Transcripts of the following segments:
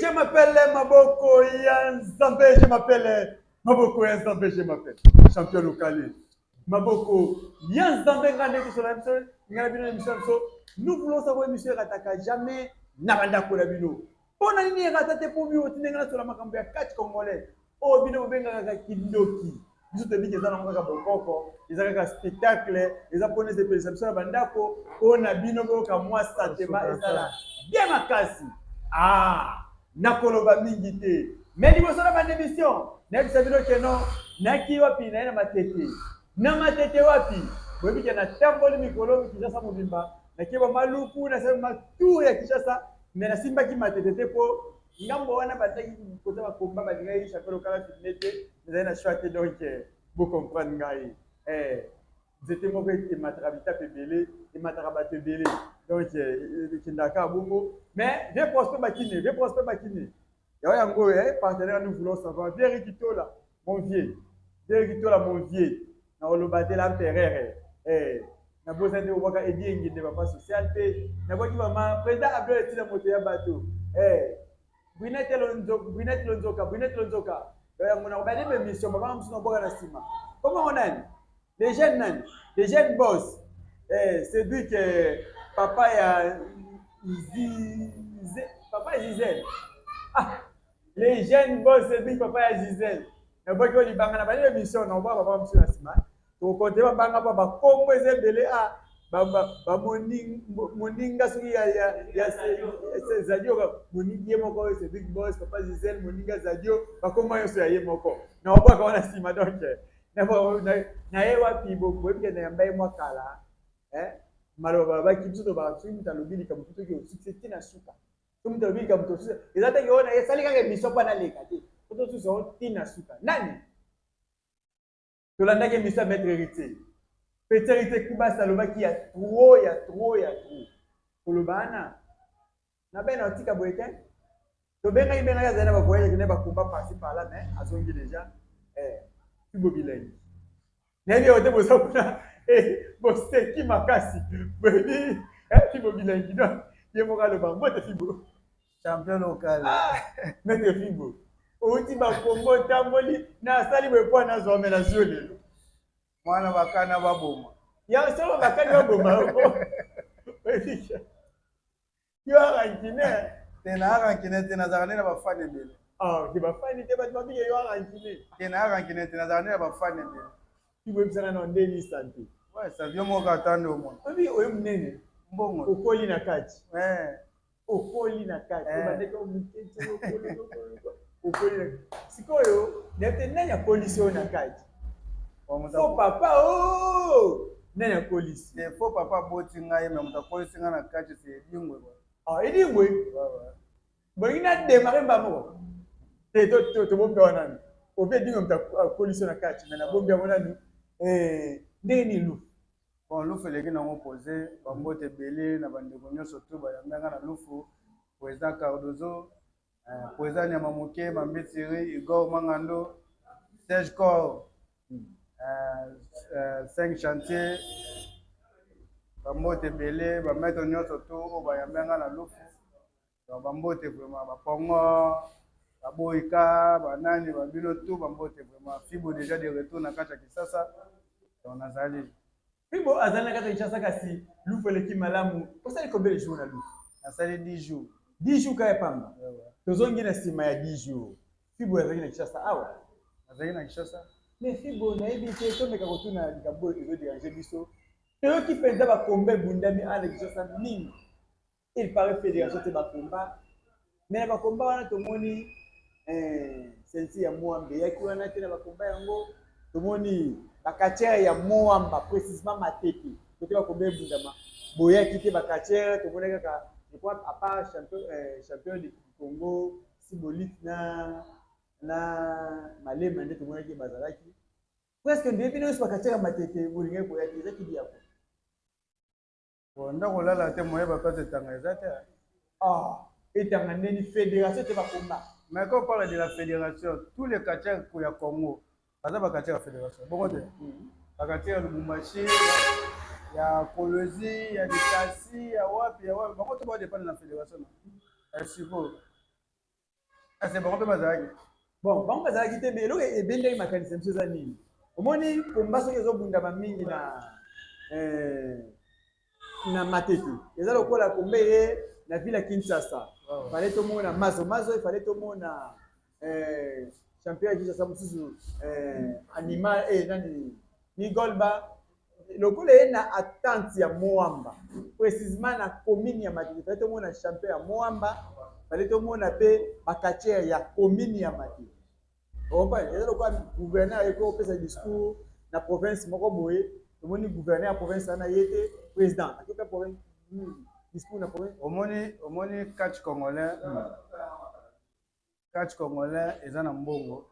je m'appelle Maboko ya Nzambe, je m'appelle Maboko ya Nzambe, je m'appelle champion local. Maboko ya Nzambe nga nde tosola biso nga na bino émission biso. Nous voulons savoir émission erataka jamais na bandako na bino. Mpo na nini erata te mpo bino otindi nga nasola makambo ya catch congolais oyo bino bobengaka kaka kindoki. Biso toyebi eza nango kaka bokoko, eza kaka spectacle, eza mpona esepelisa biso na bandako, mpo na bino boyoka mwa sentiment ezala bien makasi. Ah, nakoloba mingi te, mais liboso na banda émission nayebisa bino ke non, naki wapi? Naye na Matete. Na Matete wapi? Boyebi ke natamboli mikolo Kinshasa mobimba, nake ba Maluku, nasali ma tour ya Kinshasa, mais nasimbaki Matete te mpo ngambo wana bazalaki kota bakomba balingaki champion local filme te, ezali na choix te. Donc bocomprendre ngai, nzete moko emataka bitape ebele, emataka bato ebele, donc ekendaka kaka bongo. Mais vieux Prosper Bakine, vieux Prosper Bakine yango yango oyo partenaire, nous voulons savoir, vieux Ricky Tola, mon vieux, vieux Ricky Tola, mon vieux, na koloba te l'empereur, nabosani te kobwaka Edi Engende, papa social mpe nabwaki mama président Abdol etina moto ya bato, Brunette Lonzoka, Brunette Lonzoka, Brunette Lonzoka. Yango na kobandi émission, papa mosusu nabwaka na nsima. Comment nani? Les jeunes nani? Les jeunes boss. Cédric, papa ya Zize, papa Gisèle. Ah, les jeunes boss Cédric, papa ya Gisèle. Nabwaki oyo libanga na bandi émission, na kobwaka papa mosusu na nsima. Tokokonte babanga mpo bakombo eza ebele, a bamoninga soki ya Zadio, moningi ye moko Cédric Boss, papa Gisèle, moninga Zadio, bakombo nyonso ya ye moko na obwaka wana nsima. Donc na ye wapi? Boyebi ke nayamba ye mwa kala, maloba balobaki biso tobaka soki moto alobi likambo soki osuccès ti na suka, soki moto alobi likambo tosusa eza teke oyo esali kaka émission mpo naleka te, po tosusa o ti na suka. Nani tolandaki émission ya maître Héritier, petit Héritier Kubasa, alobaki ya trop, ya trop, ya trop koloba wana na bene otika boye te. Tobengaki bengaki, azali na bavoyage, akende bakomba par-ci par-là, mais azongi déjà. Fibo bilengi, nayebi yango te, boza kuna boseki makasi, boyebi Fibo bilengi. Donc ye moko aloba mbote, Fibo. Champion local. Maître Fibo, outi bakombo, otamboli, nasali boye mpo nazwa me nazwi lelo. Mwana bakana baboma. Ya solo, bakani baboma, yo arankine. Te, na arankine te, nazalaka nde na bafani ebele. Ke bafani te, bato babike yo arankine. Te, na arankine te, nazalaka nde na bafani ebele. Boyebisanga na ndeni santé? Ouais, santé yo moko ata nde omona. Oyebi oyo monene. Mbongo. Okoli na kati. Okoli na kati, obandaki moke, okoli sikoyo. Nayebi te nani akolisi oyo na kati. Faux papa o nani akolisi? Te, faux papa aboti ngai, mais moto akolisi ngai na kati c'est Edingwe. Edingwe, bolingi na démarre mba moko te, tobombi wana nanu. Obi Edingwe moto akolisi oyo na kati, mais nabombi yango nanu. Ndenge nini lufu? Bon, lufu eleki nango posé. Bambote ebele na bandeko nyonso to bayambanga na lufu, président Cardozo, président Nyama Moke, Mambitiri, Igor Mangando, Serge Cor, 5 chantier. Bambote ebele, bamaître nyonso to oyo bayambanga na lufu. Donc bambote vraiment, bapongo, baboyika, banani, babino tout, bambote vraiment. Fibo déjà de retour na kati ya Kisasa, donc nazali. Fibo azali na kati ya Kinshasa, kasi lufu eleki malamu. Osali combien de jours na lufu? Nasali 10 jours. 10 jours kaka ya pamba. Tozongi na nsima ya 10 jours, Fibo azalaki na Kinshasa awa. Nazalaki na Kinshasa. Mais Fibo, nayebi te, tomeka kotuna likambo oyo ezodéranger biso. Toyoki mpenza bakomba ebundami awa na Kinshasa mingi. Il paraît fédération te bakomba, mais na bakomba wana tomoni ceinture ya Mwamba eyaki wana te. Na bakomba yango tomoni bacatcheurs ya Mwamba, précisement Matete, kote bakomba ebundama, boyaki te. Bacatcheurs tomoni kaka, je crois, à part champion, champion du Congo Sibolit na Malema nde tomonaki bazalaki presque. Ndeyebi nyonso bacatcheurs ya Matete bolingaki koya te, ezaki diako. Bon, ndako olala te, moyeba place etanga eza te. Ah, etanga ndeni fédération te bakomba? Mais quand on parle de la fédération, tous les quartiers ya Congo baza bacatcheurs ya fédération, bongo te? Bacatcheurs ya Lubumbashi, ya Kolwezi, ya Likasi, ya wapi, ya wapi, bango to badépendre na fédération na sikoyo. Kasi bango mpe bazalaki. Bon, bango bazalaki te, mais eloko ebendaki makanisi na biso eza nini? Omoni combat soki ezobundama mingi na Matete, eza lokola combat eye na ville ya Kinshasa. Fallait tomona Mazo Mazo, fallait tomona champion ya Kinshasa mosusu, animal, nani, Migolba. Lokola ye na attente ya Moamba, précisément na commune ya Matete, fallait tomona champion ya Moamba, fallait tomona mpe bacatcheurs ya commune ya Matete. Ocomprendre? Eza lokola gouverneur ayeki kopesa discours na province moko boye, tomoni gouverneur ya province wana ye te, président akoki province discours na province. Omoni catch congolais, catch congolais eza na mbongo.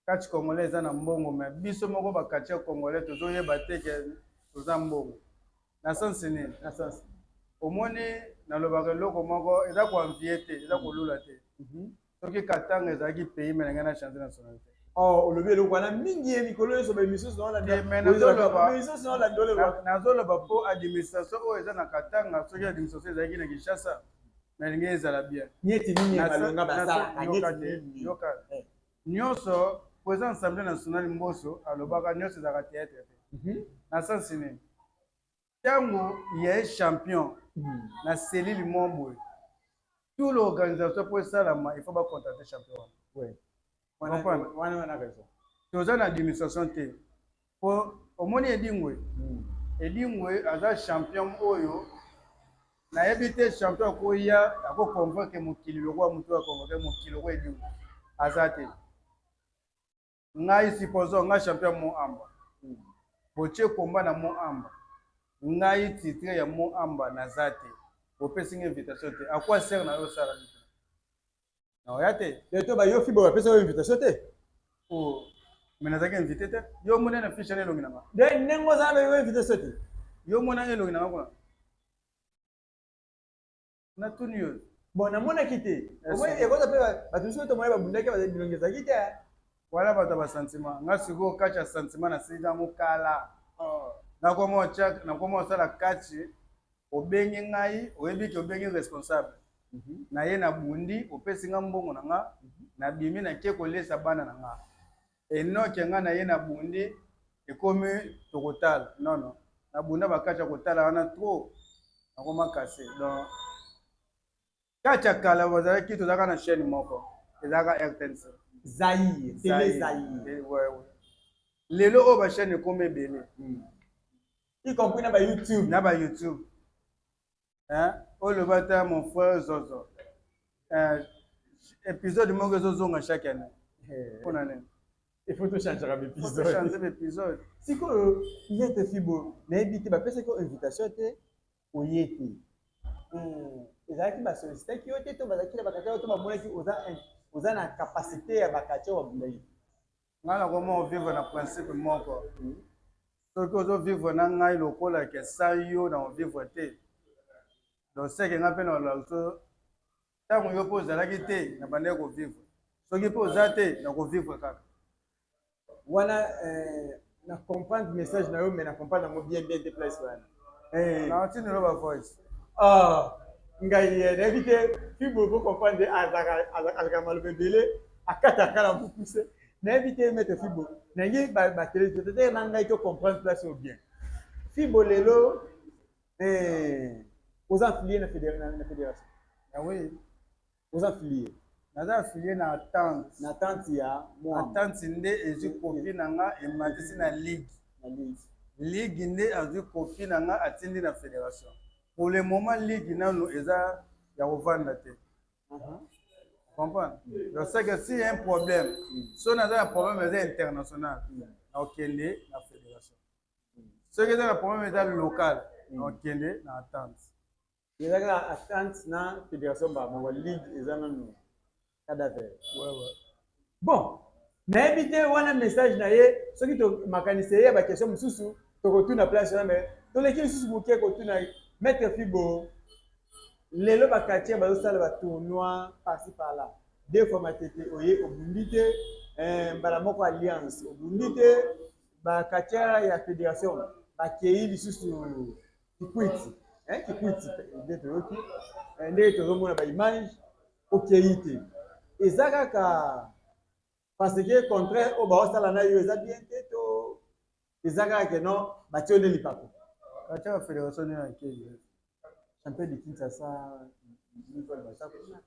Catch congolais eza na mbongo, mais biso moko bacatcheurs congolais tozoyeba te ke toza mbongo. Na sens nini? Na sens? Omoni, nalobaka eloko moko, eza koenvier te, eza kolula te. Soki Katanga ezalaki pays, mais na ngai na change nationalité. Oh, olobi eloko wana mingi ye mikolo nyonso, baémission nyonso. Nazoloba mpo administration oyo eza na Katanga, soki administration ezalaki na Kinshasa, nalingi ezala bien. Neti nini balonga basalaka? Neti nini? Nyonso président Assemblée nationale Mboso alobaka, nyonso ezalaka théâtre te. Na sens nini? Ntango ya ye champion na cellule moko boye, tout l'organisation mpo esalama, il faut bacontacte champion wana. Wana raison. Toza na administration te, po omoni Edingwe, Edingwe aza champion oyo nayebi te. Champion akoya akoconvoquer mokili lokola motu aconvoquer mokili lokola Edingwe aza te. Ngai, supposons ngai champion Mo Amba, botie komba na Mo Amba, ngai titre ya Mo Amba naza te, bopesi ngai invitation te, akwa sere na yo osala na oya te. To bayoki bo bapesa yo invitation te? Oh, mais nazalaki invité te. Yo mona na fiche na elongi na nga. Nde ndenge ozala na yo invitation te. Yo mona elongi na nga kuna, natuni yo. Bon, namonaki te. Ekoza mpe bato mosusu tomoni babundaki, bilongi ezalaki te. Wana bato ya basentiment. Nga sikoyo kati ya sentiment nasili yango kala. Nakoma osala kati, obengi ngai, oyebi ke obengi responsable na ye, nabundi, opesi nga mbongo na nga, nabimi, nake kolesa bana na nga. Enoke nga na ye nabundi, ekomi tokotala. Non, non, nabunda bakati ya kotala wana trop, nakoma kase. Donc kati ya kala bazalaki, tozalaka na chaîne moko, ezalaka RTNC. Zaïre, Télé Zaïre. Lelo oyo bachaîne ekomi ebele. Y compris na baYouTube. Na baYouTube. Oyo loba ata mon frère Zozo, épisode moko ezozonga chaque année, mpona nini? Il faut tochangeaka baépisode. Changer baépisode. Sikoyo Maître Fibo, nayebi te, bapesaki yo invitation te, oye te, ezalaki basollicitaki yo te to bazalaki na bakati to bamonaki oza na capacité ya bakati oyo babundaki? Ngai nakoma ovivre na principe moko: soki ozovivre na ngai lokola ke sans yo na ovivre te, donc seke ngai mpe na so ntango yo mpe ozalaki te, na bandaki kovivre. Soki mpe oza te, na kovivre kaka. Wana na comprendre message na yo, mais na comprendre yango bien bien te place wana. Na otindelo ba voice. Ah, ngai nayebi te. Fibo, po comprendre, azalaka maloba ebele, akataka na mokuse. Nayebi te, Maître Fibo, nayebi batéléspectateur na ngai to comprendre place oyo bien. Fibo, lelo oza affilié na fédération? Ah oui. Oza affilié? Naza affilié na attente. Na attente ya? Attente nde ezwi kopi na nga, ematisi na ligue. Na ligue. Ligue nde azwi kopi na nga, atindi na fédération. Pour le moment ligue nanu eza ya kovanda te. Comprendre? Donc c'est que si y a un problème, so naza na problème eza international, nakokende na fédération. Soki eza na problème eza local, nakokende na attente. Ezalaki na attente na fédération bango, ligue eza nanu cadavre. Ouais. Bon, nayebi te wana message na ye, soki makanisi ye ya baquestion mosusu tokotuna place wana, mais toleki lisusu moke kotuna Maître Fibo. Lelo bacatcheurs bazosala batournoi par-ci par-là. Deux fois Matete oye, obundi te, mbala moko Alliance obundi te. Bacatcheurs ya fédération bakei lisusu Kikwiti, Kikwiti nde toyoki, ndenge tozomona baimage, okei te. Eza kaka parce que contraire oyo baosala na yo eza bien te, to eza kaka ke non, batie yo nde lipako? Katia ya fédération nini akei? Champion de Kinshasa, Nicole, baza kuna.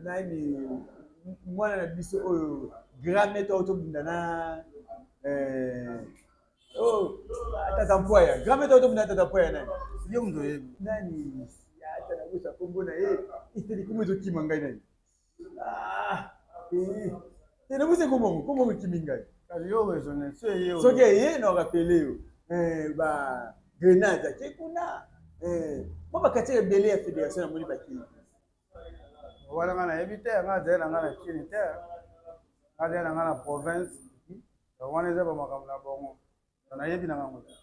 Nani, mwana na biso oyo, grand maître oyo tobunda na oh, tata Mpwaya, grand maître oyo tobunda na tata Mpwaya, nani? Yo moto oyebi. Nani? Ata nakosa kombo na ye eteli, kombo ezokima ngai. Nani? Ah, te, nabusi kombongo, kombongo ekimi ngai. Kasi yo raisonne so eye. Soki eye na orappeler yo. Ba grenade ake kuna, mwa bakatiere ebele ya fédération namoni bakei. Wana nga nayebi te. Nga azali na nga na Kini te, nga azali na nga na province. Donc wana eza bamakambo na bongo, nayebi na ngango te.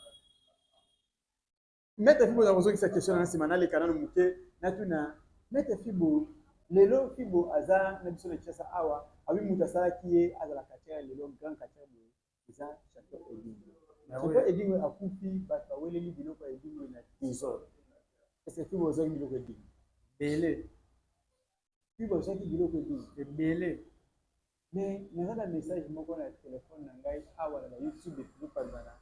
Maître Fibo, na kozongisa question na nsima, naleka nano moke, natuna Maître Fibo. Lelo Fibo aza na biso na Kinshasa awa. Abi moto asalaki ye azala catcheur lelo, grand catcheur boye, eza champion Edingwe. Champion Edingwe akufi, bato baweleli biloko ya Edingwe na désordre. Est-ce que Fibo ozwaki biloko Edingwe? Ebele. Fibo azwaki biloko Edingwe? Ebele. Mais naza na message moko na telefone na ngai awa, na ba YouTube efupanzana.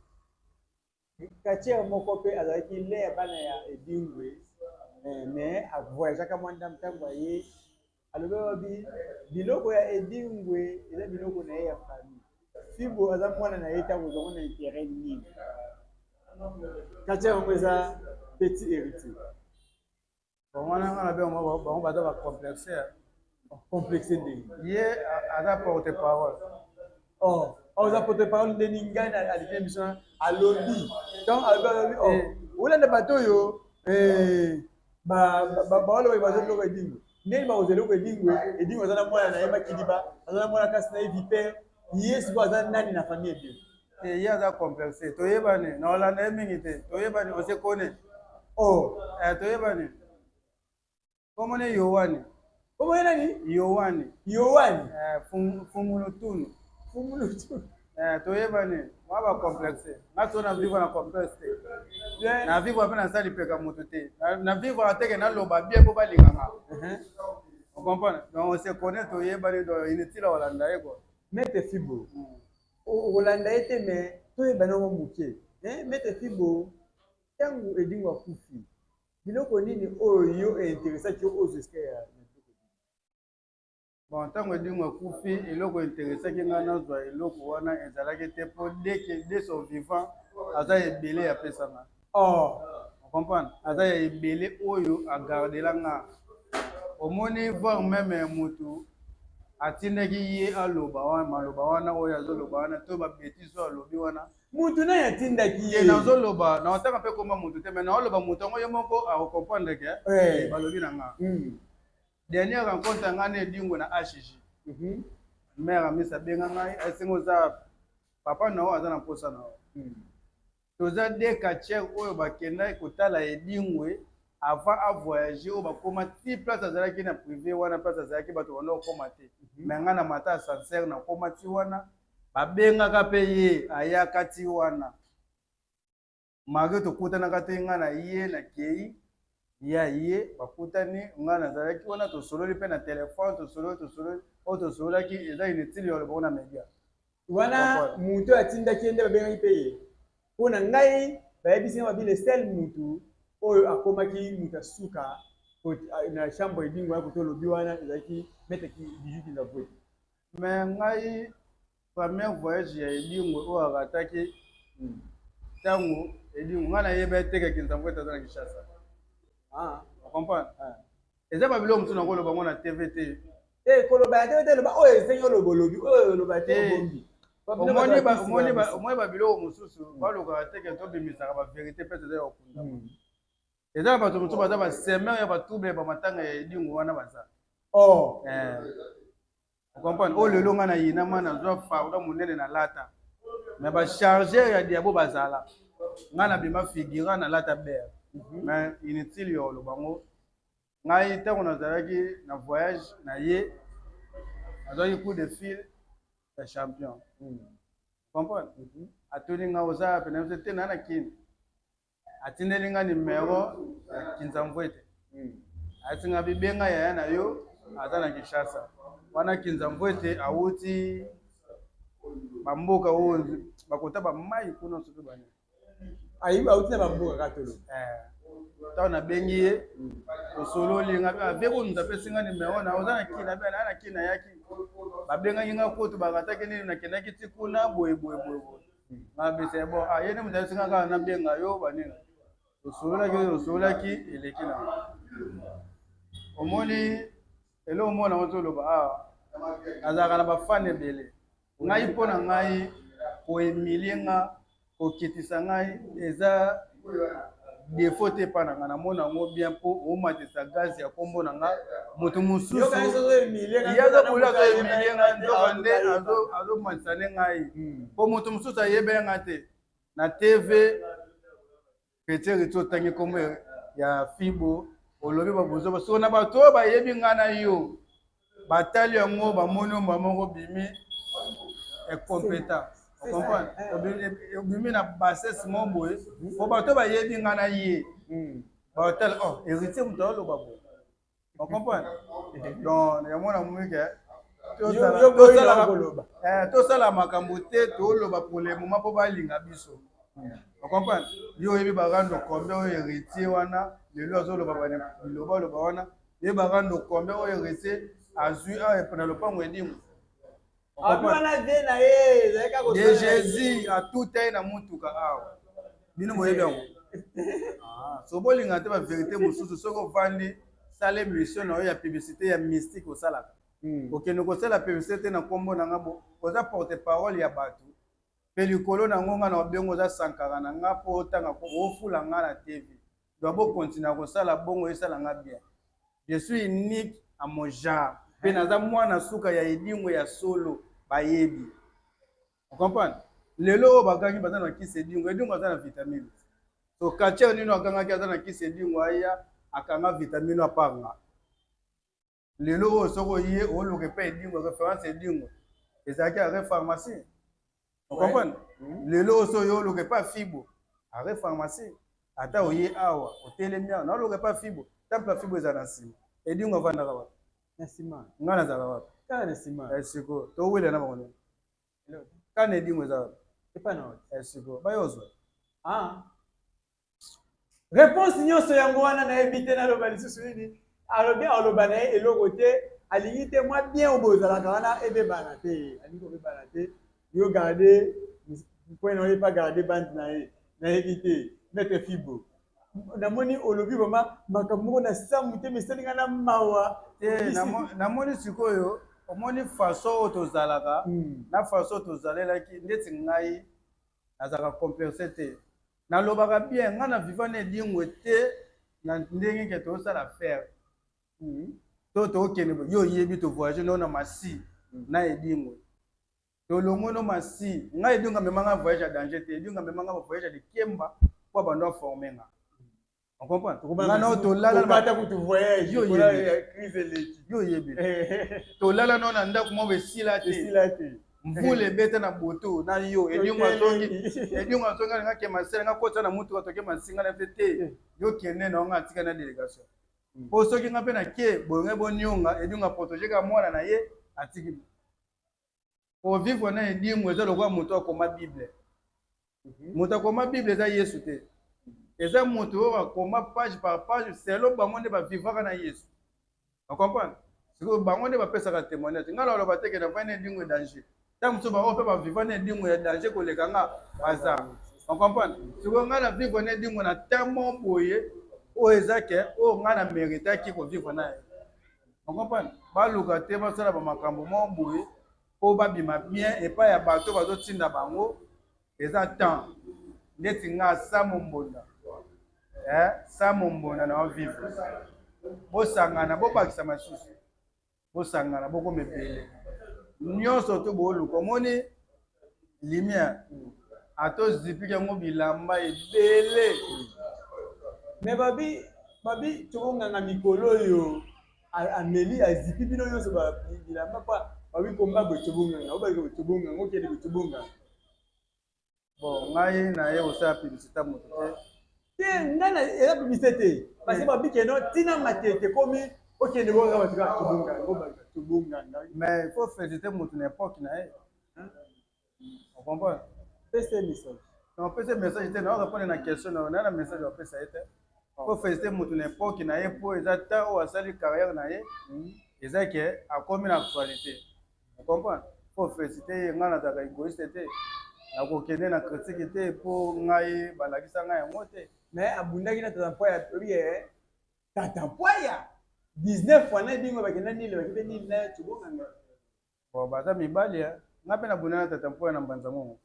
Catcheur moko mpe azalaki le ya bana ya Edingwe, mais avoyageaka mwa ndambo. Ntango aye, alobi wabi biloko ya Edingwe eza biloko na ye ya famille. Fibo aza mwana na ye, ntango ozwango na intérêt nini? Catcheur yango eza petit héritier. Bon, wana nga na bango, bango baza bacomplexe. Complexe ndenge? Ye aza porte parole. Oh, oza porte parole ndeni? Ngai na aliki émission, alobi, donc alobi, oh, olanda bato oyo baoloba baza biloko Edingwe, ndeni bakozwa eloko Edingwe? Edingwe aza na mwana na ye Makidiba, aza na mwana kasi na ye Viper. Ye sikoyo aza nani na famille Edingwe? Te, ye aza complexe. Toyebani, na olanda ye mingi te, toyebani, on se connaît. Oh. Toyebani, komone Yohane. Komone nani? Yohane. Yohane. Fumulutunu. Fumulutunu. Toyebani, mwa bacomplexe. Nga so na vivre na complexe te, na vivre mpe nasali peka moto te, na vivre teke naloba bien mpo balinganga, ocomprendre? Donc on se connaît, toyebani, donc inutile olanda ye quoi. Maître Fibo, okolanda ye te, mais toyeba nango moke. Maître Fibo, ntango Edingwe akufi, biloko nini oyo yo einteresaki yo ozwa esika ya? Bon, ntango Edingwe akufi, eloko interesaki ngai nazwa eloko wana ezalaki te, mpo deke de son vivant aza ebele apesanga. Oh. Comprendre, aza ya ebele oyo agardela nga. Omoni, voire même ya motu atindaki ye aloba wana maloba wana oyo azoloba wana to babêtises oyo alobi wana. Mutu naye atindaki ye? Nazoloba, naotanga mpe koma motu te, mais naoloba motu yango ye moko akocomprendre ke balobi na nga. Dernière rencontre ya ngai na Edingwe na HG, mare Amisi abenga ngai, asengi: "Oza papa na yo aza na mposa na yo." Toza deux catcheurs oyo bakendaki kotala Edingwe avant avoyage, oyo bakóma ti place azalaki na privé wana. Place azalaki, bato banda kokóma te, mais ngai na mata ascenseur, nakóma ti wana. Babengaka mpe ye, ayaka ti wana. Malgré tokutanaka te, ngai na ye nakei ya ye, bakutani, ngai nazalaki wana, tosololi mpe na telefone, tosololi, tosololi. Oyo tosololaki eza inutile ya olobango na média. Wana motu oyo atindaki ye nde babengaki mpe ye? Mpo na ngai, bayebisi nga babi le seul mutu oyo akomaki moto asuka na chambre Edingwe ya koto olobi wana ezalaki maître Bijou Kinzavwe. Mais ngai, première voyage ya Edingwe oyo arataki, ntango Edingwe, ngai nayeba eteke Kinzambo ete aza na Kinshasa. Ocomprendre? Eza babiloko mosusu nakoloba ngo na TV te. Koloba ya TV te, loba oyo esengi oloba, olobi oyo oloba te, obombi. Omoni, babiloko mosusu balukaka teke tobimisaka bavérité mpe toza ya kokunda. Eza na bato mosusu baza basemeur ya batrouble ya bamatanga ya Edingwe wana baza. Ocomprendre? Oyo lelo ngai nayinama, nazwa fardeau monene na lata, mais bachargeur ya diabo bazala. Ngai nabima figurant, nalata bere, mais inutile ya oloba ngo. Ngai ntango nazalaki na voyage na ye, nazwaki coup de fil ya champion. Comprendre? Atuni ngai: "Oza pene?" Biso te, naa na Kini. Atindeli nga numero ya Kinzamvwete. Ayebisi nga bi benga yaya na yo aza na Kinshasa. Wana Kinzamvuete awuti ba mboka oyo bakota ba mayi kuna soki bani. Ayi awuti na ba mboka kaka tolo. Eh. Ntango nabengi ye tosololi nga ave ah, kutu apesi nga nimero na oza na kina be na na kina yaki babengaki nga kutu bakataki nini nakendaki ti kuna boye boye boye boye nga bese bon ah ye nde moto ayebisi nga kaka nabenga yo banini Tosololaki oyo tosololaki eleki na omoni eloko moko nango toloba awa nazalaka na bafane ebele ngai mpo na ngai koemilie nga kokitisa ngai eza defo te epa na ngai namona yango bien mpo omatisa gaz ya nkombo na nga moto mosusu ye azokolia azoemilie ngai nzoka nde azomatisa nde ngai mpo moto mosusu ayebela ngai te Na TV Chretien Rithy otangi kombo ya Fibo olobi ba buzoba soko na bato oyo bayebi ngai na yo batali yango bamoni yo mbala moko obimi incompetent ocomprendre obimi na bassesse moko boye po bato bayebi ngai na ye batala oh Heritier moto aloba boye On comprend? Donc, yango namoni ke tosala makambo te toloba pour le moment mpo balinga biso. On comprend? Yo oyebi barando combien oyo héritier wana lelo azoloba biloba loba wana ye barando combien oyo héritier azwi awa na lopango edingo de jésus atuta ye na motuka awa bino boyebi yango ah, so bolinga te baverité mosusu soki ovandi sala émission na yo ya publicité ya mystique osalaka okende kosala publicité te na nkombo na nga bo oza porte parole ya bato mpe likolo na yango nga na obengo oza sankara na nga mpo otanga ofula nga na tv donc bokontinua kosala bongo esala nga bien Je suis unique à mon genre. Pe naza mwana suka ya edingwe ya solo bayebi. O comprendre? Lelo oyo bagangi baza na kisi edingwe, edingwe aza na vitamine. So catcheur nino agangaki aza na kisi edingwe aya akanga vitamine apart nga. Lelo oyo soki oye oluka epai edingwe reference edingwe ezalaki arret pharmacie. O comprendre? Lelo oyo soki oye oluka epai fibo arret pharmacie. Ata oye awa otelemi awa naoluka epai fibo temple ya fibo ezala na nsima. Edingwe avandaka wapi? Na nsima. Ngai nazalaka wapi? Kaka na nsima. Eh, sikoyo towela na bango nini? Kana edingwe eza wapi? Epai na wapi? Eh, sikoyo baye ozwa. Ah. Reponse nyonso yango wana nayebi te naloba lisusu nini alobi aloba na ye eloko te alingi te mwa bien oyo bozalaka wana ebebana te alingi kobebana te yo garde point na yo epa garde bande na ye nayebi te maître fibo namoni olobi vraiment makambo moko na samu te mesali ngai na mawa te namoni sikoyo omoni façon oyo tozalaka na façon oyo tozalelaki ndeti ngai nazalaka complexe te Nalobaka bien nga na viva na edingwe te na ndenge ke tozosala affaire to tokende yo oyebi to voyage no na masi na edingwe tolongwe no masi nga edingwe amema nga voyage ya danger te edingwe amema nga voyage ya likemba po abanda aforme nga on comprend nga no tolala kutu voyage yo oyebi yo oyebi tolala no na ndako moko esila te mvula ebeta na butu na yo edingo azongi edingo azongi alinga ke masela nga kota na mutuka toke masinga na te te yo kende na nga atika na delegation po soki nga mpe na ke boye bonionga edingo aprotege ka mwana na ye atiki ko vivre na edingo eza lokola moto akoma bible moto akoma bible eza yesu te eza moto oyo akoma page par page selon bango nde bavivaka na yesu ocomprendre sikoyo bango nde bapesaka témoignage ngai naloba te ke navandi na edingo ya danger ntango mosusu bango mpe baviva na edingo ya danger koleka nga baza ocomprendre sikoyo ngai na vivre na edingo na temps boye oyo eza ke oyo ngai na meritaki kovivre na ye ocomprendre baluka te basala bamakambo moko boye mpo babima bien epai ya bato bazotinda bango eza temps ndeti nga samo mbonda eh, samo mbonda na vivre bosangana bobakisa masusu bosangana bokoma ebele nyonso to boluka omoni lumière ata ozipiki yango bilamba ebele me babi babi tokonganga mikolo oyo ameli azipi bino nyonso bilamba mpo babi komba boye tobonganga obalika boye tobonganga okende boye tobonganga bon ngai naye kosala publicité ya moto te. Te, ngai na eza publicité te, parce que babike no ntina Matete komi okende boka bato kaka tobonga tobonganga. Mais il faut féliciter moto na époque na ye, on comprend. Pesa message. Non, opesa message te, na répondre na question na na message opesa ye te. Faut féliciter moto na époque na ye, mpo eza temps oyo asali carrière na ye, eza ke akomi na actualité, on comprend. Faut féliciter ye. Ngai nazalaka égoïste te, nakokende na critique te, mpo ngai balakisa ngai yango te. Mais abundaki na Tata Mpwaya, oyebi ye Tata Mpwaya 19 fois na ebingo bakenda nini, bakende nini na tobonganga. Bon, baza mibali ya nga mpe nabunda na Tata Mpoya na Mbanza Mongo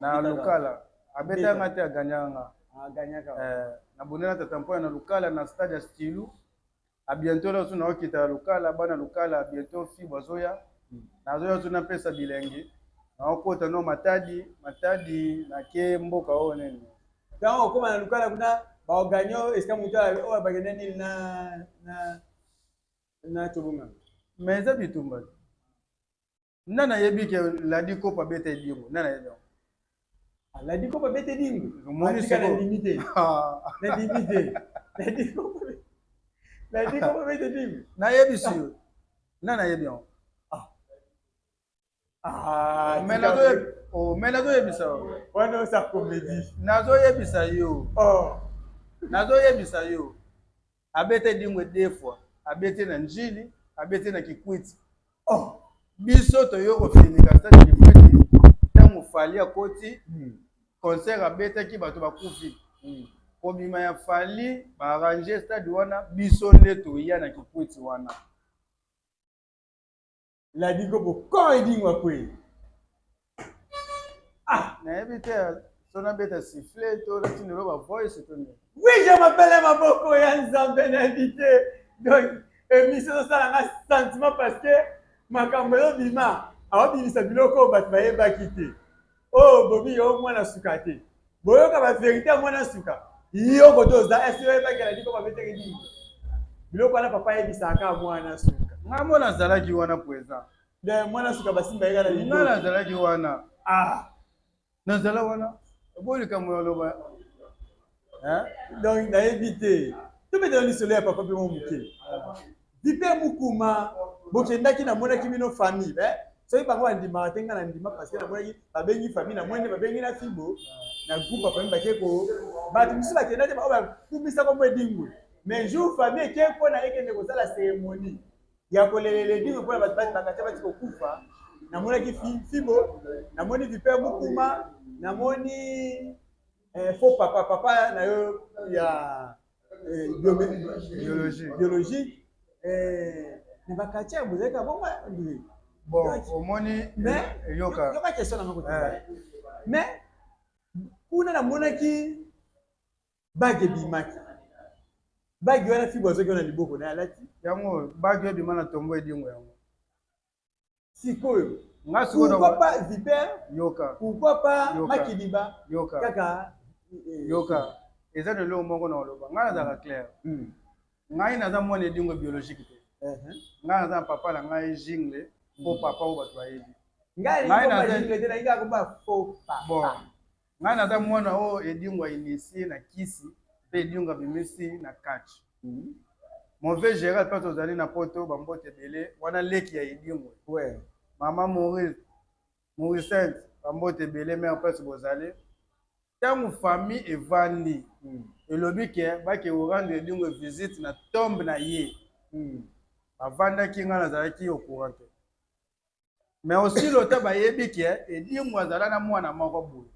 na Lukala, abetaka nga te, aganyaka nga. Aganyaka. Nabunda na Tata Mpoya na Lukala, na stade ya Stilu. A bientôt la so naokita ya Lukala, bana Lukala, bientôt fi bazoya, nazoya so napesa bilengi, naokota no Matadi, Matadi nake mboka oyo nini. Ntango okóma na Lukala kuna, baoganye esika moto oyo bakende nini na tobonganga. Mais eza bitumba. Nani ayebi ke Ladi Kopo abeta Edingo? Nani ayebi yango? Ladi Kopo abeta Edingo? Omoni? Atika nandimi te, nandimi te. Ladi Kopo, Ladi Kopo abeta Edingo? Nayebisi yo, nani ayebi yango? Ah, Mais oh, nazoyebisa yo. Wana osa comédie. Nazoyebisa yo. Oh. Nazoyebisa yo, abeta Edingo deux fois, abeti na Njili, abeti na Kikwiti. Oh. Biso toyo kofinika stade Kikwiti ntango Fally akoti concert, abetaki, bato bakufi. Kobima ya Fally, baarrange stade wana, biso nde toya na Kikwiti wana. Ladi Kopo quand Edingo akwei, ah. Nayebi te so nabeta sifflet to natindelo ba voice to nini. Oui, je m'appelle maboko ya Nzambe, nayebi te. Donc émission ezosalanga sentiment parce que makambo ezobima, aobimisa biloko oyo bato bayebaki te. Oyo bobi yo mwana suka te, boyoka bavérité ya mwana suka. Yo koto oza esi oyebaki Ladi Kopo abetaki nini? Biloko wana papa ayebisaka mwana suka. Ngai mo nazalaki wana présent. De mwana suka basimba ye kaka na Ngai nazalaki wana. Ah. Nazala wana, oboyi likambo ya loba. Donc nayebi te, tobetela lisolo ya papa mpe mo moke. Vipe Mukuma, bokendaki, namonaki bino famille eh? Soki bango bandimaka te, ngai nandima, parce que namonaki babengi famille, namoni nde babengi na Fibo na groupe ya famille, bake ko bato mosusu bakenda te, oyo bakumisa kombo Edingwe. Mais jour famille eke mpona ekende kosala cérémonie ya kolelela Edingwe mpona bato bakati bati kokufa, namonaki Fibo, namoni Vipe Mukuma, namoni faux papa, papa na yo ya biologie. Biologique na baquartier bozalaki bongo. Bon, omoni. Mais yoka. Yoka question nanga kotinda. Mais kuna namonaki bague ebimaki, bague wana Fibo azwaki wana liboko na ye alati. Yango bague ebima na tombo Edingo yango. Sikoyo nga sikoyo pourquoi pas Viper? Yoka. Pourquoi pas Yoka. Makidiba? Yoka. Kaka. Yoka, eza na eloko moko na oloba, ngai nazalaka clair. Ngai naza mwana Edingo biologique te. Ngai naza na papa na ngai Jingle, po papa oyo bato bayebi. Ngai nalingi te, nalingi kaka komba faux papa. Bon, ngai naza mwana oyo Edingo ainitie na kisi mpe Edingo abimisi na catch. Mauvais Gérard, mpe tozali na Poto, bambote ebele wana, leki ya Edingo. Mama Maurice, Mauricente, bambote ebele, mare place bozali. Ntango famille evandi, elobi ke bake korendre Edingo visite na tombe na ye, bavandaki, ngai nazalaki au courant te. Mais aussi lota bayebi ke Edingo azala na mwana moko boye,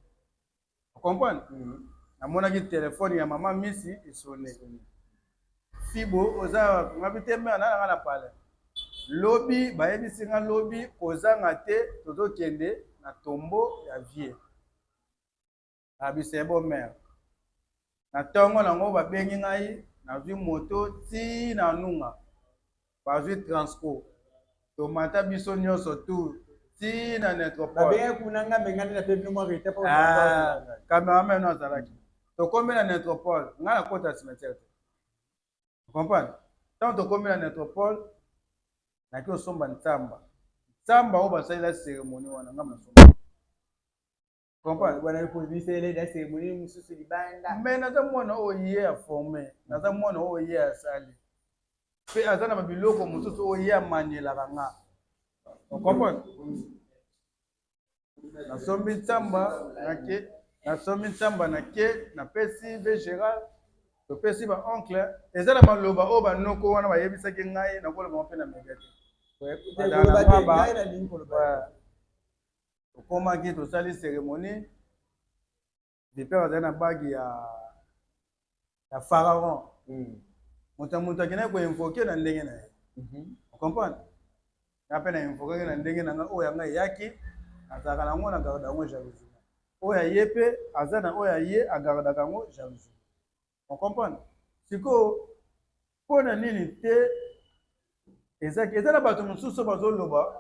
comprendre. Namonaki telefone ya mama Misi esone: "Fibo, oza ngabi te?" Mare nalanga na palais. Lobi bayebisi nga, lobi kozanga te, tozokende na tombo ya vieux. Abi: "C'est bon, mare." Na ntongo nango babengi ngai, nazwi moto ti na Nunga, bazwi transco, tomata biso nyonso tu ti na Nécropole. Babengaki kuna nga, me nga nde nape bino mwa retard. Ah, cameraman no azalaki. Tokomi na Nécropole, ngai nakota cimetière te, comprendre. Ntango tokomi na Nécropole, naki osomba ntsamba, ntsamba oyo basalela cérémonie wana, ngai nasomba. Comprendre? Wana ekozwisele na cérémonie mosusu libanda. Mais naza mwana oyo ye aforme, naza mwana oyo ye asali, mpe aza na babiloko mosusu oyo ye amanielaka nga. Comprendre? Nasombi nsamba nake, nasombi nsamba nake, napesi ve Gérard, topesi ba oncle. Eza na maloba oyo banoko wana bayebisaki ngai, nakoloba mpe na media te. Tokomaki, tosali cérémonie, vipere azali na bague ya pharaon. Moto ya moto akendaki koinvoke na ndenge na ye. Ocomprendre? Nga mpe na invokaki na ndenge na nga. Oyo yanga eyaki, nazalaka nango, na garde yango jalousement. Oyo aye mpe aza na oyo aye, agardaka yango jalousement. Ocomprendre? Sikoyo mpo na nini te ezaki eza na bato mosusu bazoloba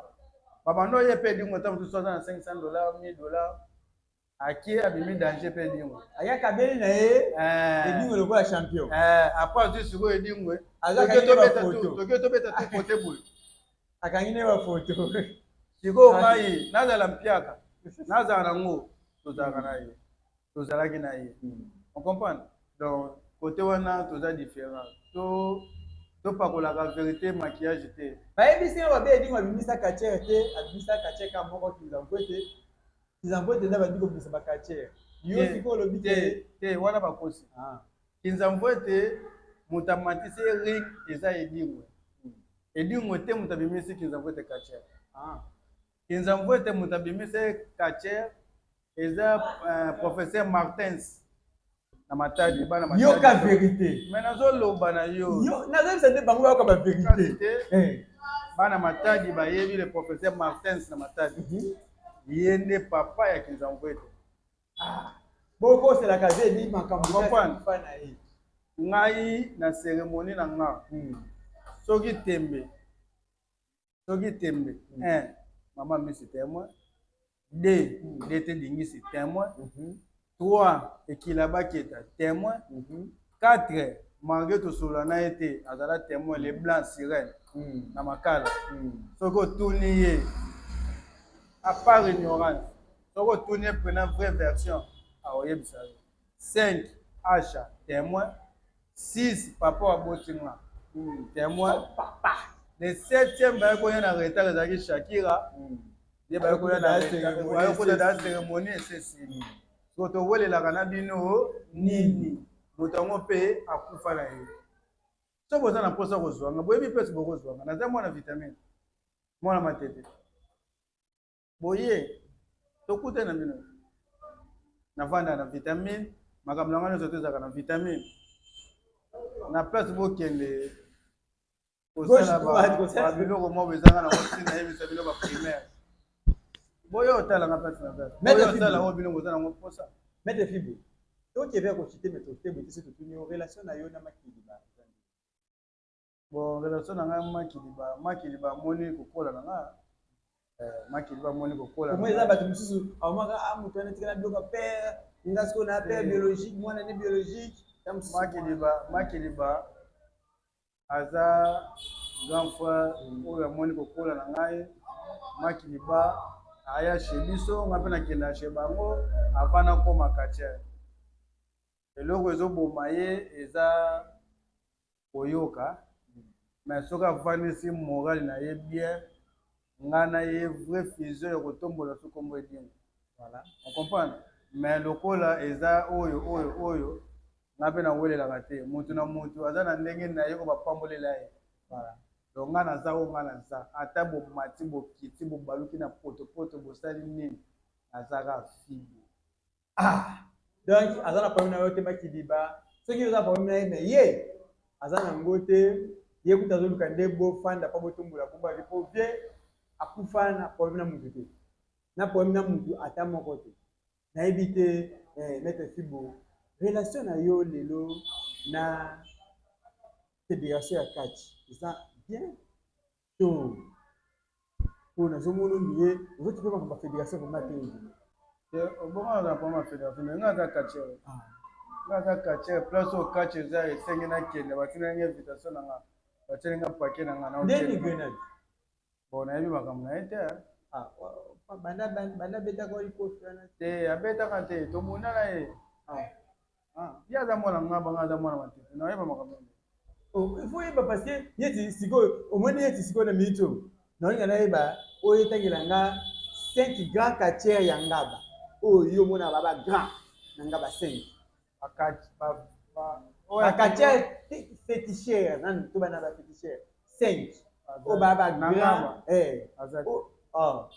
babando oye mpe edingo, ata mosusu aza na 500 $, 1000 $, akie abimi danger mpe edingo. Ayaka beli na ye edingo lokola champion. Après azwi sikoyo edingwe. Toke tobeta tu kote boye. Akangi ne bafoto. Sikoyo ngai nazala mpiaka, nazala nango, tozalaka na ye, tozalaki na ye. On comprendre? Donc côté wana toza différent, to topakolaka vérité maquillage te. Bayebisi nga babe edingo abimisa catcheur te, abimisa catcheur ka moko, Kinzampo ete. Kinzampo ete nde abandi kobimisa bacatcheur. Yo sikoyo olobi te? Te, wana bakosi. Kinzampo ete moto amatisi ring eza edingwe. Edingwe te moto abimisi Kinzampo ete catcheur. Kinzampo ete moto abimisi catcheur eza professeur Martins na Matadi, bana. Yoka vérité. Mais nazoloba na yo. Nazoyebisa nde bango bayoka bavérité. Bana Matadi bayebi le professeur Martins na Matadi. Ye nde papa ya Kinzamvu ete. Bokoselaka zebi makambo na ye. Ngai na cérémonie na nga, soki tembe, soki tembe, un, mama misi témoin, deux, dt dingisi témoin, trois, ekila baketa témoin, quatre, malgré tosolola na ye te, azala témoin, le blanc sirène na Makala. Soki otuni ye, à part ignorance, soki otuni ye mpena vraie version, akoyebisa yo. 5, acha témoin, 6, papa abotinga témoin. Papa. Le septième baye koya na retard ezalaki Shakira. Ye baye koya na cérémonie esesili. So towelelaka na bino nini? Moto yango mpe akufa na ye. So boza na mposa kozwanga, boyebi mpesi bokozwanga. Naza mwana vitamine, mwana Matete. Boye tokute na bino, navanda na vitamine, makambo na ngai nyonso to ezalaka na vitamine. Na place bokende kosala babiloko moko ezanga nango ntina, yebisa bino baprimaire, boyo otalanga place na place, oyo otala oyo bino boza nango mposa. Maître Fibo, tokebe kochite, me totebo te. So totuni yo, relation na yo na Makiliba? Bon, relation na ngai Makiliba, Makiliba amoni kokola na nga, Makiliba amoni kokola. Omoi eza bato mosusu amaka a moto wana etikala biloko père nga sikoyo na père biologique, mwana ne biologique. Makiliba, Makiliba aza grand frère oyo amoni kokola na ngai. Makiliba aya chez biso, nga mpe nakenda chez bango avant nakoma catcheur. Eloko ezoboma ye eza koyoka, mais soki avandisi morale na ye bien, nga na ye vrai fusion ya kotombola so kombo edingo. Voilà. On comprendre? Mais lokola eza oyo oyo oyo, nga mpe nawelelaka te. Motu na motu aza na ndenge na ye oyo bapambolela ye. Voilà. Donc nga naza oyo nga naza. Ata bomati, bokiti, bobaluki na potopoto, bosali nini, nazaka Fibo. Ah, donc aza na problème na yo te Makiliba. Soki oza problème na ye, mais ye aza nango te. Ye kuta azoluka nde bofanda mpo botombola kombo ave, po vie akufa na problème na mutu te, na problème na mutu ata moko te. Nayebi te, maître Fibo, relation na yo lelo na fédération ya catch eza bien to po nazomona ondie ozoti mpe makambo ya fédération vraiment te? Obongo naza problème ya fédération, mais nga aza catcheur, nga aza catcheur. Place oyo catch eza, esengi nakende. Batinaki nga invitation na nga, batieli nga paquet na nga. Ndeni grenade. Bon, nayebi makambo na ye te. Ah, banda banda betaka likofi wana te, abetaka te, tobunda na ye. Ah. Ah, ye aza mwana ngaba, nga aza mwana matete, nayeba makambo. Oh, il faut yeba parce que neti sikoyo omoni neti sikoyo na minute oyo naolinga nayeba oyo etangela nga 5 grand quartier ya Ngaba oyo yo omona ba ba grand na Ngaba 5 ba quartier féticheur nanu to bana ba féticheur 5 oyo ba ba grand eh oh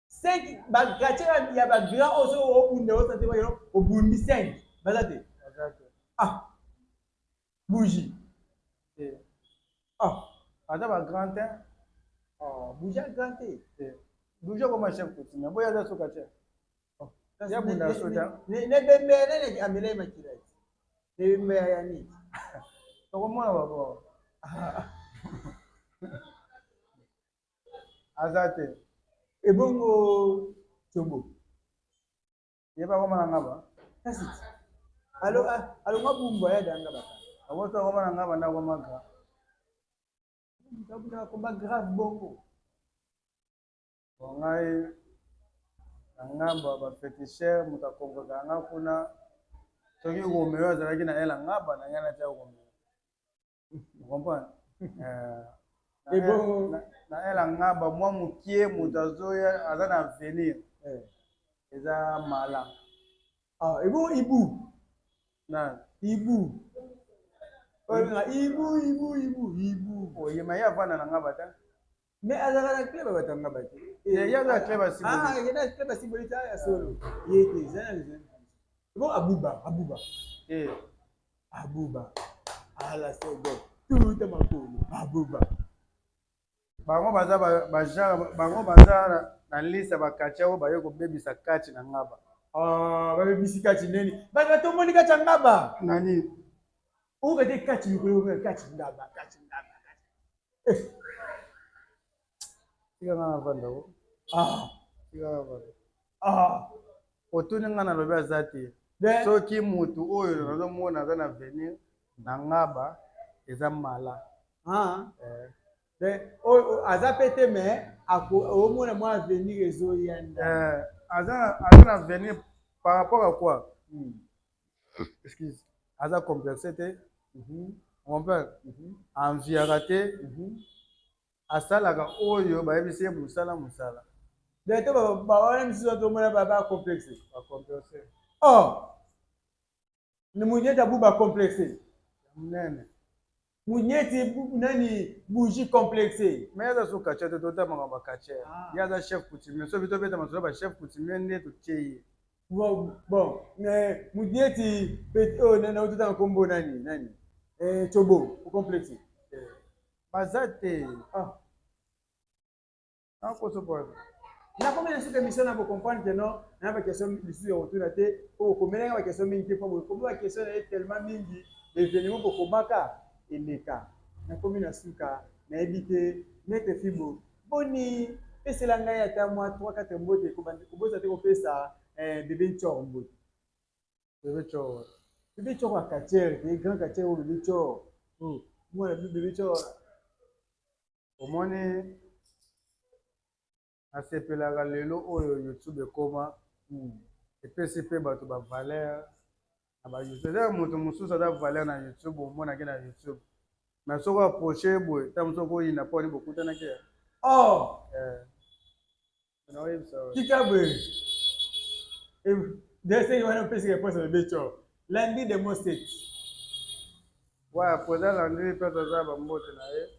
5 ba quartier ya ba grand oyo soki obunda osante bakeno obundi 5 baza te. Ah, bougie. Ah, aza ba grand te. Oh, bougie grand te. Bougie akoma chef coutumier, boye aza soka te. Ya bunda soda. Ne bembe nene amela makila. Ne bembe ya nini? Tokomona babo. Aza te. Ebongo Tsobo. Ye bakoma na ngaba. Kasi alo alongwa bumbu aya danga baka. Aboto akoma na ngaba ndako maka. Kabuna komba grave bongo. Bon, ngai na ngamba ba féticheur moto akongoka nga kuna soki Romeo azalaki na ye na ngaba na ngai natia Romeo. Comprendre? Ebongo na ela ngaba mwa mokie moto azoya aza na avenir. Eza mala. Ah, ebongo Ibu. Na Ibu. Oyo Ibu Ibu Ibu Ibu. Oyema ye avanda na ngaba te. Mais azalaka na club bato ya ngaba te. Ye aza club ya Siboli. Ah, ye na club ya Siboli ta ya solo. Ye te, eza na eza. Ebongo Abuba, Abuba. Eh. Abuba. Ala sego. Tuta makolo. Abuba. Bango baza ba genre bango baza na liste ya ba quartier oyo baye kobebisa kati na ngaba. Ah, babebisi kati nini? Bato batomboli kati ya ngaba. Nani? Oyoka te kati mikolo kati ngaba, kati ngaba. Eh. Tika nga navanda ko. Ah. Tika nga navanda. Ah. Otuni nga nalobi aza te. Soki mutu oyo nazomona aza na avenir na ngaba eza mala. Ah. Eh. Oyo aza pe te mais omona mwa avenir ezoya nda. Eh, aza na avenir par rapport à quoi? Excuse. Aza complexe te. Comprendre? Enviaka te. Asalaka oyo bayebisi ye mosala mosala. To bawana misusu tomona ba complexe. Ba complexe. Oh. Ni munyeti abuba complexe. Monene. Munyeti nani bougie complexe. Mais aza so quartier te, totamaka ba quartier. Ye aza chef coutumier. Soki tobeta masolo ba chef coutumier nde totie ye. Bon, bon, mais munyeti oyo nani ototanga kombo nani nani? Eh, Chobo, complexe. Baza te. Ah. Nakoso po. Nakomi na suka émission na bocomprendre que non, na baquestion lisusu ya kotuna te, po okomelanga baquestion mingi te, po bokomi baquestion na ye tellement mingi, événement bokomaka eleka. Nakomi na suka, nayebi te, Maître Fibo, boni pesela ngai ata mwa 3 4 mbote, kobosa te kopesa bébé Nchor mbote. Bébé Nchor. Bébé Nchor ya quartier, te grand quartier oyo bébé Nchor. Mwana bébé Nchor. Omoni nasepelaka lelo oyo YouTube ekoma epesi mpe bato ba valeur na ba YouTube. Eza moto mosusu aza valeur na YouTube, omonaki na YouTube, mais soki approche boye ta mosusu okoyina mpo ani bokutanaki. Oh, naoyebisa. Tika boye. Desenge wana opesi réponse ya bébé Nchor. Lundi de mo 7. Ouais, président Landry mpe aza bambote na ye.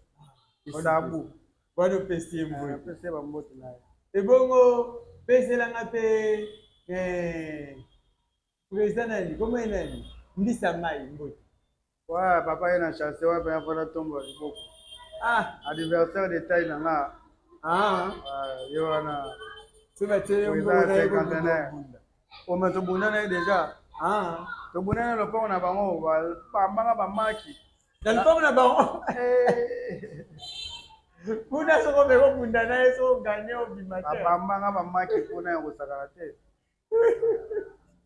Isabu. Wana opesi ye mbote. Apesi ye bambote na ye. Ebongo peselanga mpe président nani, kombo ye nani? Mbisa mai mbote. Ouais, papa ye na chasse wa mpe afanda tombo ya liboko. Ah, Adversaire de taille na nga. Ah, ye wana. So batie yo mbongo na ye cinquantenaire. Ome tobunda na ye déjà. Ah. Tobunda na lopango na bango, bambanga bamaki. Na lopango na bango. Kuna soko mpe kobunda na ye, soko ganye obima te. Babambanga bamaki kuna ya kosakana te.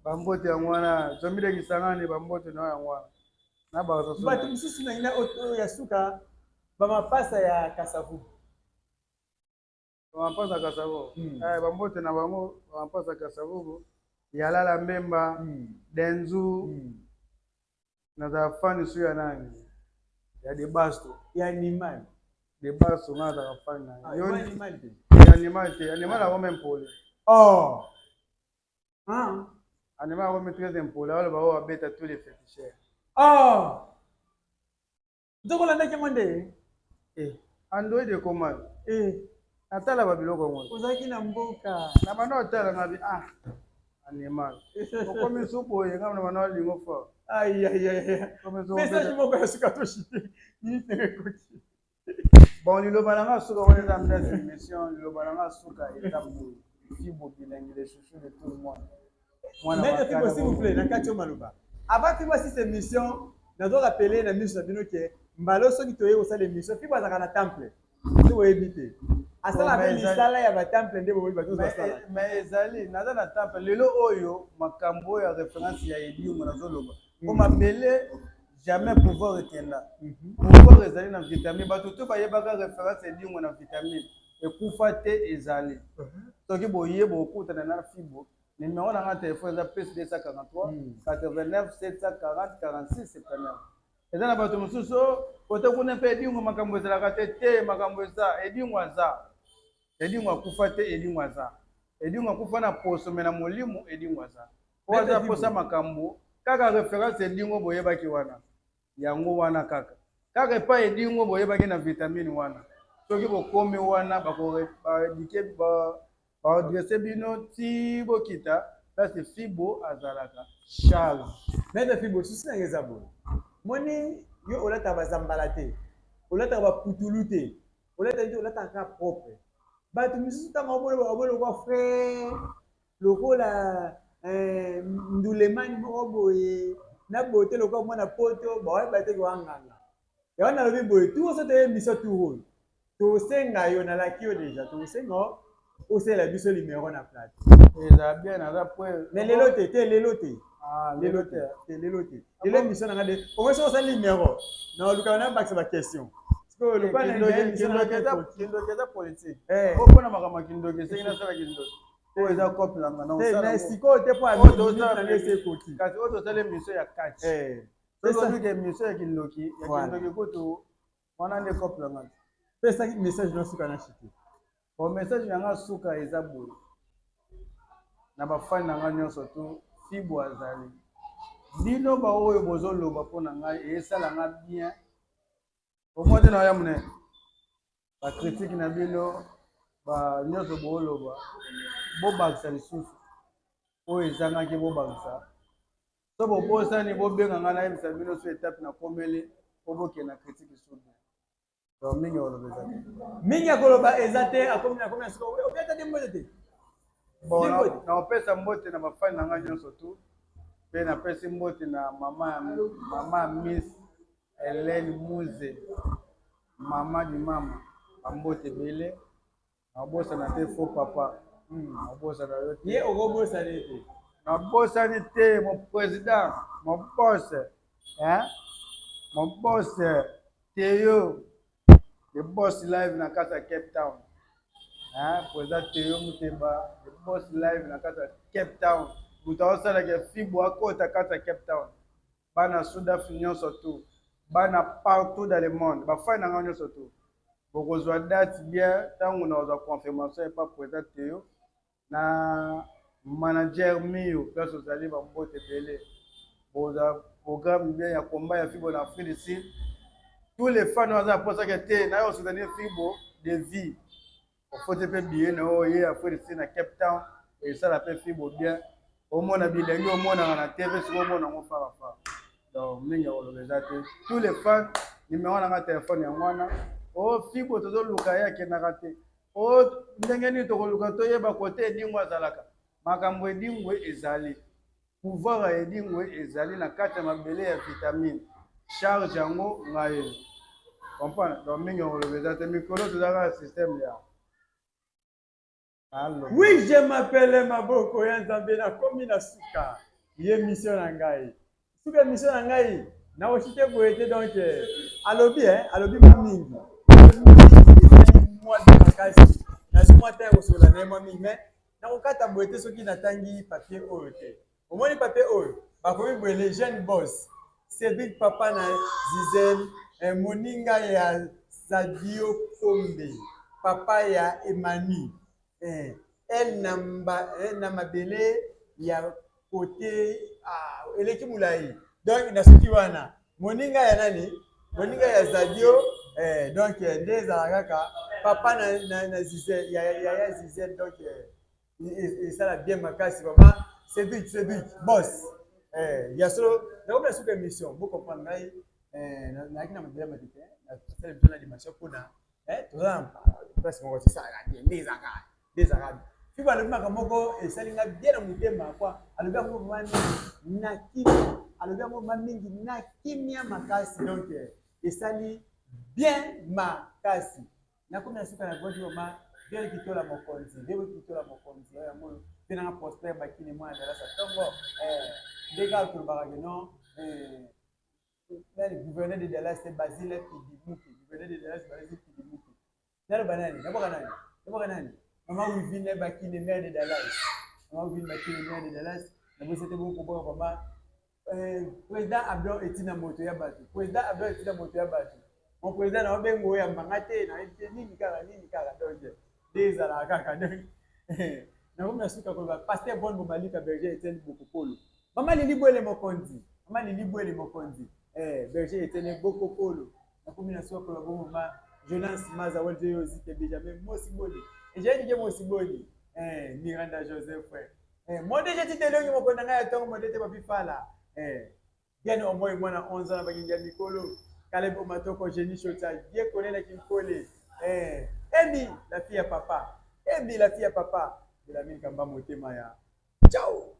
Bambote yango wana, zomilekisangani bambote na yango wana. Na bato mosusu na ina oyo ya suka bamapasa ya Kasavubu. Bamampasa Kasavubu. Eh, bambote na bango bamampasa Kasavubu, Yalala Mbemba, Denzu. Nazala fan su ya nani? Ya Debasto. Ya animal. Debasto nga nazalaka fan na ye. Yo animal te. Ya animal te. Animal akomi impoli. Oh. Ah. Animal akomi très impoli. Aloba oyo abeta tous les féticheurs. Oh. Nzoko olandaki yango nde? Eh, Android ekoma. Eh. Natala ba biloko yango. Ozalaki na mboka. Na banda otala nga bi ah animal. Okomi su boye nga na banda olingo fort. Aïe aïe aïe. Message moko ya suka to chite. Minute na ekoki. Bon, liloba na nga suka wana eza ambiance émission, liloba na nga suka eza boye. Fibo Bilengi, le chouchou de tout le monde. Maître Fibo, s'il vous plaît, na kati yo maloba. Avant Fibo asisa émission, nazo rappeler na miso na bino ke mbala soki toye kosala émission, Fibo azalaka na temple. Soki oyebi te. Asala mpe misala ya ba temple nde boyebi bato basala. Mais ezali naza na temple lelo oyo makambo oyo ya référence ya elimo nazoloba. Po mabele jamais pouvoir ekenda. Pouvoir ezali na vitamine. Bato to bayebaka référence elimo na vitamine. Ekufa te ezali. Soki boye bokutana na Fibo, Numero na nga telephone eza plus 243 89 740 46 79. Eza na bato mosusu oh, kote kuna mpe edingo makambo ezalaka te te makambo eza edingo aza edingo akufa te edingo aza edingo akufa na poso me na molimo edingo aza oyo aza posa makambo kaka reference edingo boyebaki wana Yango wana kaka. Kaka epai edingo boyebaki na vitamine wana. Soki bokomi wana bako ba eduquer ba ba redresser bino ti bokita place Fibo azalaka. Charge. Maitre Fibo, souci na nga eza boye. Moni yo olataka ba zambala te, olataka ba putulu te, olataka te, olataka kaka propre. Batu misusu tango omoni omoni lokola frère lokola eh, ndulemani moko boye na bote lokola mwana poto baoyeba te koya nganga yango nalobi boye tour so toye émission tour oyo tosenga yo nalaki yo deja tosenga osalela biso numero na plateau eza bien naza prêt mais lelo te te lelo te ah, lelo te te lelo te lelo émission nanga de omoi soki osali numero na olukaka na bakisa baquestion sikoyo kindoki eza politique opona makambo ya kindoki esengi nasala kindoki oyo eza cope na nga mais sikoyo te mpo ekoki kasi oyo tosala émission ya catch soki ozwiki émission ya kindoki ya kindoki kutu wana nde cope na nga pesaki message na suka na chite bon message na nga suka eza boye na bafani na nga nyonso tu fibo azali bino baoyo bozoloba mpo na ngai esala nga bien omoi te na ya monene Ba critique na bino ba nionso booloba bobakisa lisusu oyo ezangaki bobakisa so bobosani bobenga ngai nayebisa bino so etape nakomeli po bokende na critique lisusu bien donc mingi ya koloba eza te mingi ya koloba eza te akomi akomi na suka obeta te mbote te bon nakopesa mbote na bafani na ngai nyonso tu mpe napesi mbote na mama mama miss Helène Muze mama di mama ba mbote ebele nakobosana te faux papa nakobosana yo te ye okobosana ye te nabosani te mon président mon boss hein mon boss Theo le boss live na kati ya Cape Town hein président Theo Muteba le boss live na kati ya Cape Town moto aosalaka fibo akota kati ya Cape Town Bana sudaf nionso tout bana partout dans le monde ba fan na nga nionso tout bokozwa date bien tango nakozwa confirmation epa president Theo na manager Mio place ozali ba mbote ebele bokozwa programme bien ya combat ya Fibo na Afrique du Sud tous les fans oyo aza na posa ke te nayo soutenir Fibo de vie Ofoti pe billet na yo oye Afrique du Sud na Cape Town esala pe fibo bien omona bilengi omonaka na TV sikoyo omona yango fara fara donc mingi ya koloba eza te tous les fans numero na nga telefone yango wana o oh, fibo tozoluka ye akendaka te o oh, ndenge nini tokoluka toyeba kote edingwe azalaka makambo edingwe ezali pouvoir ya edingwe ezali na kati ya mabele ya vitamine charge yango ngai comprendre donc mingi ya koloba eza te mikolo tozalaka système ya Oui, je m'appelle Maboko ya Nzambe nakomi na suka ye mission na ngai. Suka mission na ngai na oshite boye te donc eh, alobi eh, alobi mwa mingi. Ezali mwa makasi. Nazwi mwa temps ya kosolola na ye mwa mingi mais nakokata boye te soki natangi papier oyo te. Omoni papier oyo bakomi boye le jeune boss Cedric papa na Gisèle eh, moninga ya Sadio Kombe papa ya Emani eh, elle na, mba, eh, na mabele ya kote ah, eleki molai donc nasuki wana moninga ya nani moninga ya Zadio eh, donc eh, nde ezala kaka papa na, na, na Gisèle ya, ya, ya Gisèle donc eh, esala bien makasi vraiment Cédric Cédric boss eh, ya solo nakomi na suka émission bo comprendre ngai eh, nayaki na mabele matete nasala émission na dimension mpona eh, toza na place moko esalaka te nde ezalaka nde ezalaka fiba alobi makambo moko esali nga bien na motema kwa alobi yango vraiment mingi na kimia alobi yango vraiment mingi na kimia makasi donc eh, esali bien makasi nakomi na suka na vote vraiment bien kitola mokonzi bien kitola mokonzi oyo yango mpe nanga prosper bakini mwana darasa ntongo eh, nde kaka tolobaka ke non eh, nani gouverneur de Dallas c'est Basile Kidimuke gouverneur de Dallas Basile Kidimuke naloba nani naboka nani naboka nani mama Wivine Bakine maire de Dallas mama Wivine Bakine maire de Dallas nabosi te bongo koboka mama eh, président Abdon etina moto ya bato président Abdon etina moto ya bato mon président na obengo oyo mbanga te nayebi te nini kaka nini kaka donc nde ezalaka kaka donc nakomi na suka koloba pasteur Bon Bomalika berger Etienne Bokopolo Mama Lili Bwele Mokonzi, Mama Lili Bwele Mokonzi, eh, berger Etienne Bokopolo, nakomi na suka koloba bongo ma Jonas Maza Welje Yozike Benjamin Mosiboli, Ejeni Ke Mosiboli, eh, Miranda Joseph, eh, monde je tite elongi mokonzi na ngai ya ntongo monde te papi fala, eh, Diane Omoy mwana 11 ans na bakingi ya mikolo, Caleb Omatoko, Jenny Shota, Dieu connaît na Kinkole, eh, Emi la fille ya papa, Emi la fille ya papa, Belamine Kamba motema ya ciao.